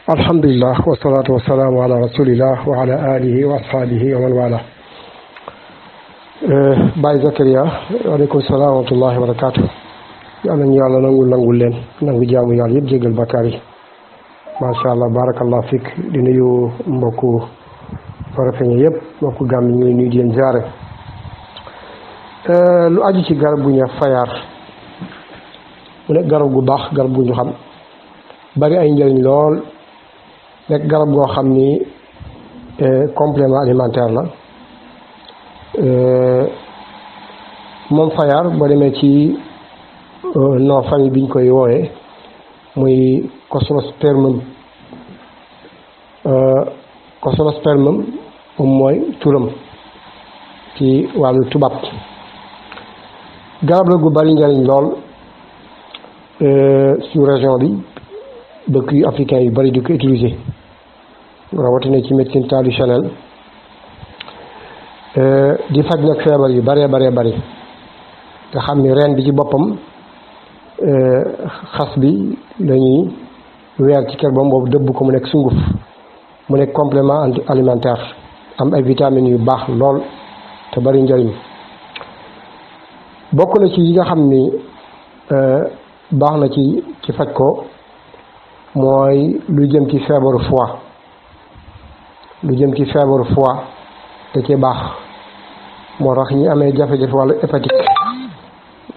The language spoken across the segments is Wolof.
alhamdulillah wasalaatu wasalaamu ala rasulillah wa ala alihi wa ashabihi wa man wala Baye Zakaria waaleykum salaam wa rahmatullahi wa barakaatu. yal nañu yàlla nangul leen nangu jaamu yàlla yëpp jégal bakkaar yi macha allah barakallah fik di nuyu mbokku Farafeñe yëpp mbokku Gàmbi ñu ngi nuyu di leen ziare. lu aju ci garab gu ñu fayaar mu nekk garab gu baax garab gu ñu xam bari ay njëriñ lool nekk garab goo xam ni complément alimentaire la moom fayaar boo demee ci nom famille bi ñu koy wooyee muy Cosmospermum Cosmospermum moom mooy turam ci wàllu tubaab garab la gu bari njëriñ lool sous région bi dëkk yu africain yu bari di ko utiliser rawatina ci médecine traditionnelle di faj nag feebar yu baree bari nga xam ni reen bi ci boppam xas bi lañuy weer ci ker bam boobu dëbb ko mu nekk sunguf mu nekk complément alimentaire am ay vitamines yu baax lool te bari njëriñ bokk na ci yi nga xam ni baax na ci faj ko mooy lu jëm ci feebaru foie da cee baax moo tax ñi amee jafe-jafe wàllu hépatique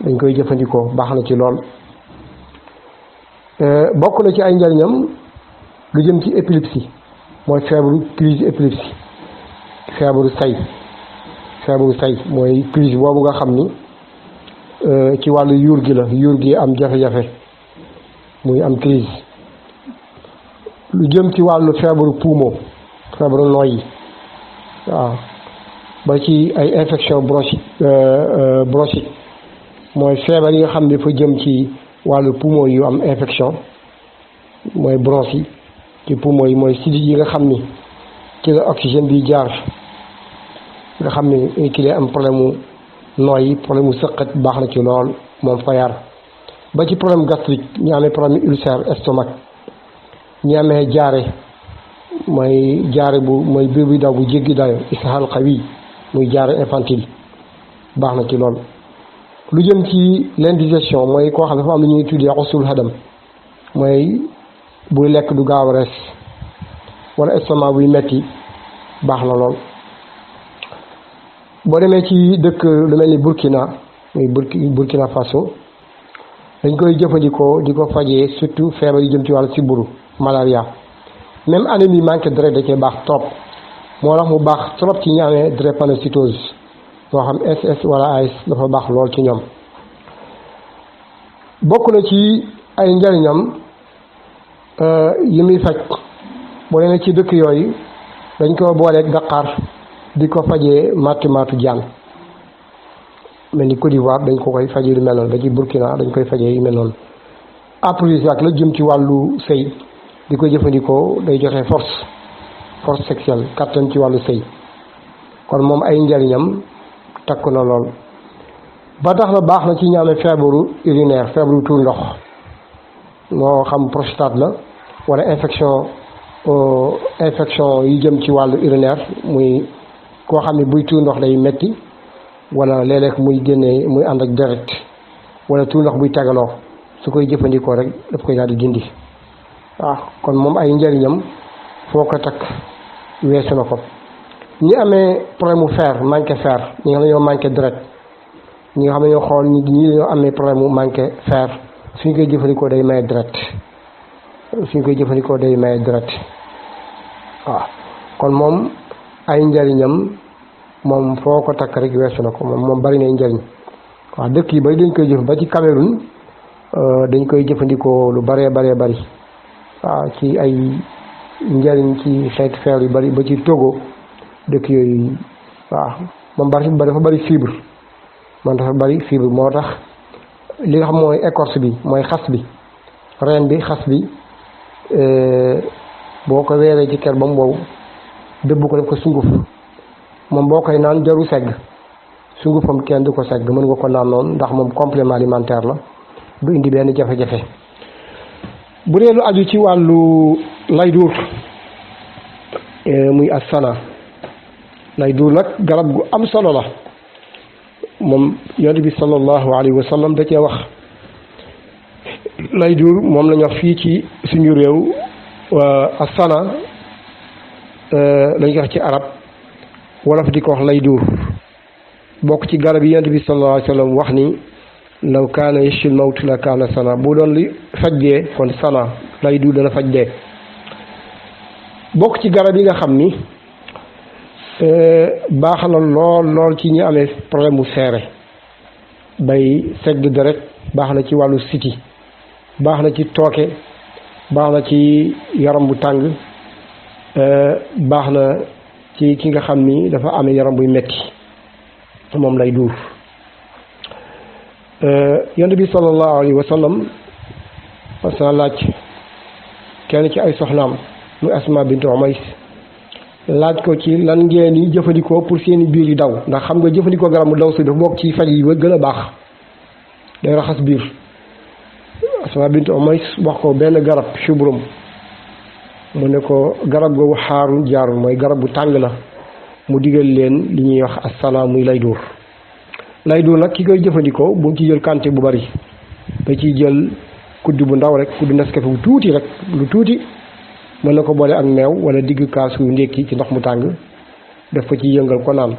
dañ koy jëfandikoo baax na ci lool. bokk na ci ay njariñam lu jëm ci épilepsie mooy feebaru crise épilepsie feebaru say mooy crise boobu nga xam ni ci wàllu yuur gi am jafe-jafe muy am crise. lu jëm ci wàllu feebaru poumon feebaru noyyi waaw ba ci ay infection bronchique mooy feebar yi nga xam ne dafa jëm ci wàllu poumon yu am infection mooy bronchi ci poumon yi mooy sidit yi nga xam ni ci la oxygène bi jaar nga xam ni ki lay am problème mu noyyi problème mu sëqat baax na ci lool moom fayaar ba ci problème gastrique ñu amee problème ulcère estomac ñi amee jaare mooy biir bi daw bu jéggi dayo ishal qawi muy jaare infantile baax na ci lool. lu jëm ci l'indigestion mooy koo xam ne dafa am lu ñuy tuddee usul hadam mooy buy lekk du gaaw a rees wala estomac buy metti baax na lool. boo demee ci dëkk lu mel ni Burkina Faso dañ koy jëfandikoo di ko fajee surtout feebar yu jëm ci wàllu sibbiru malaria même anémie manqué deret da cee baax trop moo tax mu baax trop ci ñi amee drépanocytose moo xam SS wala AS dafa baax lool ci ñoom. bokk na ci ay njariñam yi muy faj boo demee ci dëkk yooyu dañ ko booleeg daqaar di ko fajee matu jaan mel ni Côte d'Ivoire dañ ko koy fajee lu mel noonu ba ci Burkina dañ koy fajee yu mel noonu. aphrodisiaque la jëm ci wàllu sëy di ko jëfandikoo day joxe force sexuelle kattan ci wàllu sëy kon moom ay njariñam takk na lool. ba tax na baax na ci ñaame feebaru urinaire feebaru tuur ndox moo xam prostate la wala infection yi jëm ci wàllu urinaire muy koo xam ne buy tuur ndox day metti wala léeg-léeg muy génnee muy ànd ak deret wala tuur ndox buy tegaloo su koy jëfandikoo rek daf koy daal di dindi waaw kon moom ay njëriñam foo ko takk weesu na ko. ñi amee problème mu fer manqué fer ñi nga xam ne ñoo manqué deret ñi nga xam ne ñoo xool ñi dañoo amee problème mu manqué fer suñ koy jëfandikoo day maye deret waaw kon moom ay njëriñam moom foo ko takk rek weesu na ko moom bari na njëriñ waaw dëkk yi bari dañ koy jëf ba ci Cameroun dañ koy jëfandikoo lu bari waaw ci ay njëriñ ci xeeti feer yu bari ba ci Togo dëkk yooyu waaw moom dafa bari fibre moo tax li nga xam mooy écorce bi mooy xas bi reen bi xas bi boo ko weeree ci ker ba mu wow dëbb ko def ko sunguf moom boo koy naan jaru segg sungufam kenn du ko segg mën nga ko naan noonu ndax moom complément alimentaire la du indi benn jafe-jafe. bu dee lu aju ci wàllu lay duur muy asana lay duur nag garab gu am solo la moom yonent bi sallallahu alayhi wa sallam da cee wax lay duur moom la ñu wax fii ci suñu réew asana lañ ko wax ci arab wolof di ko wax lay duur bokk ci garab yi yonent bi sallallahu alayhi wa sallam wax ni law kaana yashfil mawt la kaana sana bu doon li faj dee kon sana lay duur dana faj dee bokk ci garab yi nga xam ni baax na lool ci ñi amee problème mu seere bay segg deret baax na ci wàllu siti baax na ci tooke baax na ci yaram bu tàng baax na ci ki nga xam ni dafa amee yaram buy metti moom lay duur yonent bi sallallahu alayhi wa sallam mas na laaj kenn ci ay soxnaam muy Asma bintu Umays laaj ko ci lan ngeen yi jëfandikoo pour seeni biir yi daw ndax xam nga jëfandikoo garab mu daw si dafa bokk ci faj yi gën a baax day raxas biir Asma bintu Umays wax ko benn garab shubrum mu ne ko garab googu xaarun jaarun mooy garab bu tàng la mu digal leen li ñuy wax asana muy lay duur nag ki koy jëfandikoo bu mu ci jël quantité bu bari da ciy jël kudd bu ndaw rek kudd Nescafé bu tuuti rek lu tuuti mën na ko boole ak meew wala digg kaasu ndékki ci ndox mu tàng daf ko ci yëngal ko naan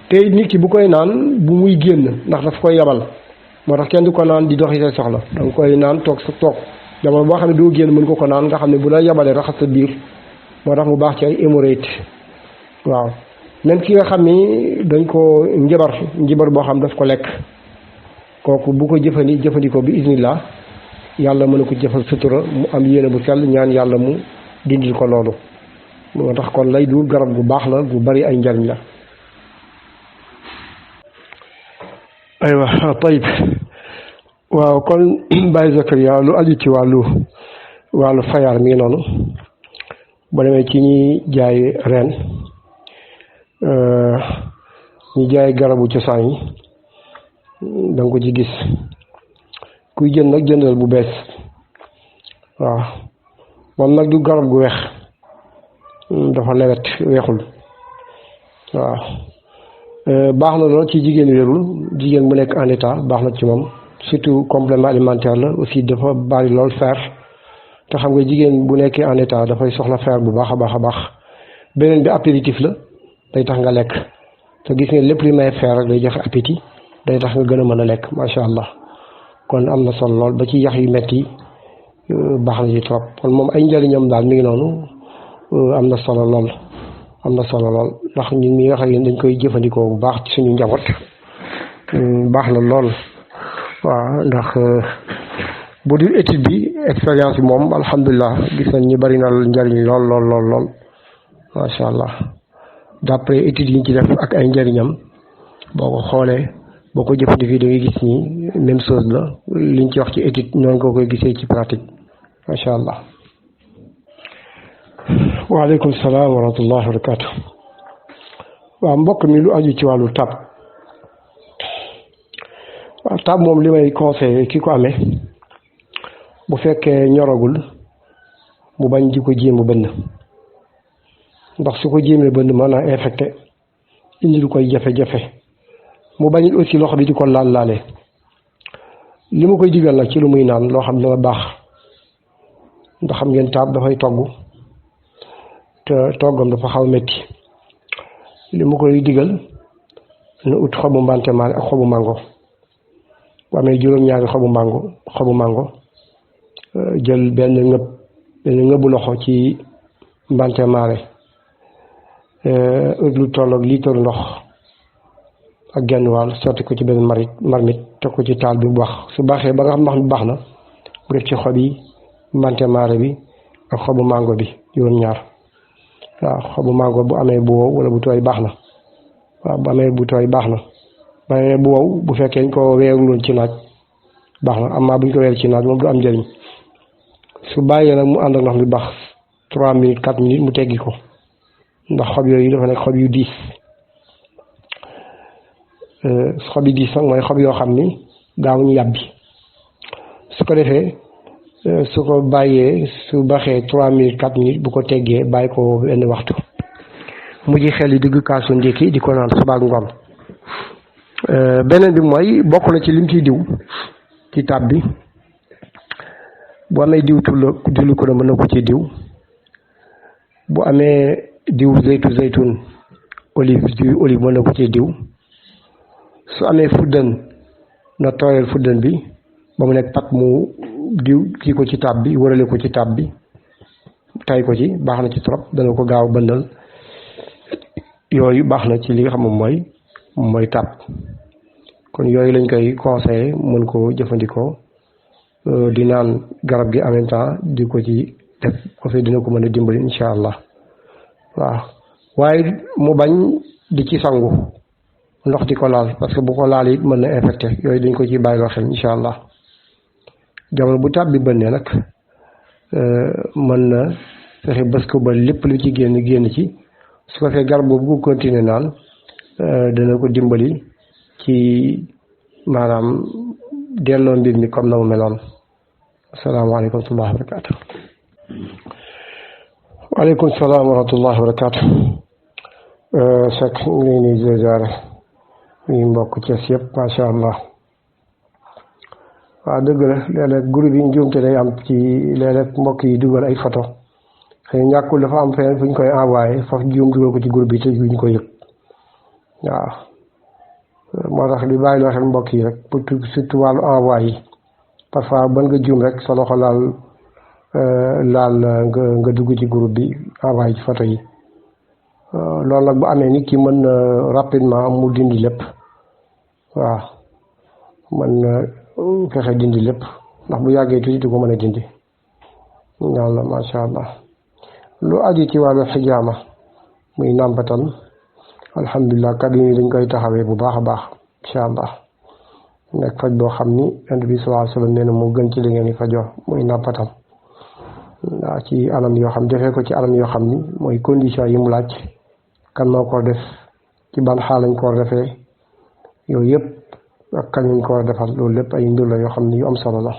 te nit ki bu koy naan bu muy génn ndax daf koy yabal moo tax kenn du ko naan di doxi say soxla danga koy naan toog jamono boo xam ne doo génn mën ko naan nga xam ne bu la yabalee raxas sa biir moo tax mu baax ci ay hémorroïdes waaw même ki nga xam ni dañ ko njibar boo xam daf ko lekk kooku bu ko jëfandikoo bi isnillah yàlla mën na ko jëfal sutura mu am yéene bu sell ñaan yàlla mu dindil ko loolu moo tax kon lay duur garab gu baax la gu bari ay njariñ la aywa tayib waaw kon Baye Zakaria lu aju ci wàllu fayaar mi ngi noonu boo demee ci ñi jaay reen ñi jaay garabu cosaan yi da nga ko ci gis kuy jënd nag jëndal bu bees waaw moom nag du garab gu weex dafa lewet weexul waaw baax na lool ci jigéen wérul jigéen bu nekk en état baax na ci moom surtout complément alimentaire la aussi dafa bari lool fer te xam nga jigéen bu nekkee en état dafay soxla fer bu baax a baax beneen bi apéritif la day tax nga lekk te gis nga lépp li may fer rek day joxe appétit day tax nga gën a mën a lekk macha allah kon am na solo lool ba ci yax yu metti baax na ci trop kon moom ay njëriñam daal mi ngi noonu am na solo lool ndax ñun mi nga xam ne dañ koy jëfandikoo bu baax ci suñu njaboot baax na lool waaw ndax bu dul étude bi expérience bi moom alhamdulilah gis nañ ñu bari na njëriñ lool macha allah d'après études yi ñu ci def ak ay njëriñam boo ko xoolee boo ko jëfandikoo da ngay gis ni même chose la liñ ci wax ci étude noonu nga koy gisee ci pratique macha allah. waaleykum salaam wa rahmatullahi wa barakatu. waaw mbokk mi lu aju ci wàllu tab waaw tab moom li may conseillé ki ko amee bu fekkee ñoragul mu bañ di ko jéem a bënn ndax su ko jéemee bënn mën naa infecté indi lu koy jafe-jafe mu bañit aussi loxo bi di ko laale li ma koy digal nag ci lu muy naan loo xam ne dana baax ndax xam ngeen taab dafay togg te toggam dafa xaw metti li ma koy digal na ut xobu mbante maare ak xobu mango bu amee juróom-ñaari xobu mango jël benn ngëbu loxo ci mbante maare lu tolloog litre ndox ak genn wàll sotti ko ci benn marmite teg ko ci taal bi bu baax su baaxee ba nga xam ndox mi baax na mu def ci xob yi mbante maare bi ak xobu mango bi juróom-ñaar waaw xobu mango bu amee bu wow wala bu tooy baax na waaw bu amee bu tooy baax na bu amee bu wow bu fekkee ñu ko weeruloon ci naaj baax na amaa bu ñu ko weer ci naaj moom du am njëriñ su bàyyee nag mu ànd ak ndox mi baax 3 minutes 4 minutes mu teggi ko ndax xob yooyu dafa nekk xob yu diis xob yu diis nag mooy xob yoo xam ni gaawuñu yàbbi su ko defee su ko bàyyee su baxee 3 minutes 4 minutes bu ko teggee bàyyi ko benn waxtu mu ji xel yi digg kaasu ndékki di ko naan suba ak ngoon. beneen bi mooy bokk na ci lim ciy diw ci tab bi bu amee diw tullu ko mën na ko ci diw bu amee diw zeytun olive mën na ko ci diw su amee fuddan na tooyal fuddan bi ba mu nekk pat mu diw kii ko ci tab bi wërale ko ci tab bi tay ko ci baax na ci trop dana ko gaaw bëndal yooyu baax na ci li nga xam moom mooy tab kon yooyu lañ koy conseillé mën ko jëfandikoo di naan garab gi en même temps di ko ci def ko fi dina ko mën a dimbali incha allah waaw waaye mu bañ di ci sangu ndox di ko laal parce que bu ko laal it mën na infecté yooyu dañ ko ci bàyyiloo xel incha allah jamono bu tab bi bënnee nag mën na fexe bës ko ba lépp lu ci génn ci su ko fee garab boobu ko continuer naan dana ko dimbali ci maanaam delloo mbir mi comme na mu meloon. asalaamaaleykum wa rahmatullahi wa barakaatu. waaleykum salaam wa rahmatullahi wa barakaatu. Seck ñu ngi nii di ziare ñu mbokk Cees yëpp macha allah. waaw dëgg la léeg-léeg groupe yi njuumte day am ci léeg-léeg mbokk yi dugal ay photo xëy ñàkkul dafa am feneen fu ñu koy envoyé foofu juum dugal ko ci groupe bi te duñ ko yëg waaw moo tax di bàyyi loo xel mbokk yi rek pour surtout wàllu envoyé yi parfois ban nga juum rek sa loxo laal nga dugg ci groupe bi envoyé ci photo yi loolu nag bu amee nit ki mën na rapidement mu dindi lépp waaw mën na fexe dindi lépp ndax bu yàggee tuuti du ko mën a dindi ñaan la macha allah. lu aju ci wàllu xijaama muy nàmpatal alhamdulilah kàddu yi dañ koy taxawee bu baax a baax incha allah nekk faj boo xam ni Yonent bi sallallahu alayhi wa sallam nee na moo gën ci li ngeen di fajoo muy nàmpatal waaw ci anam yoo xam defee ko ci anam yoo xam ni mooy condition yi mu laaj kan moo ko def ci ban xaal lañ ko defee yooyu yëpp ak kañ lañ ko defal loolu lépp ay mbir la yoo xam ni yu am solo la.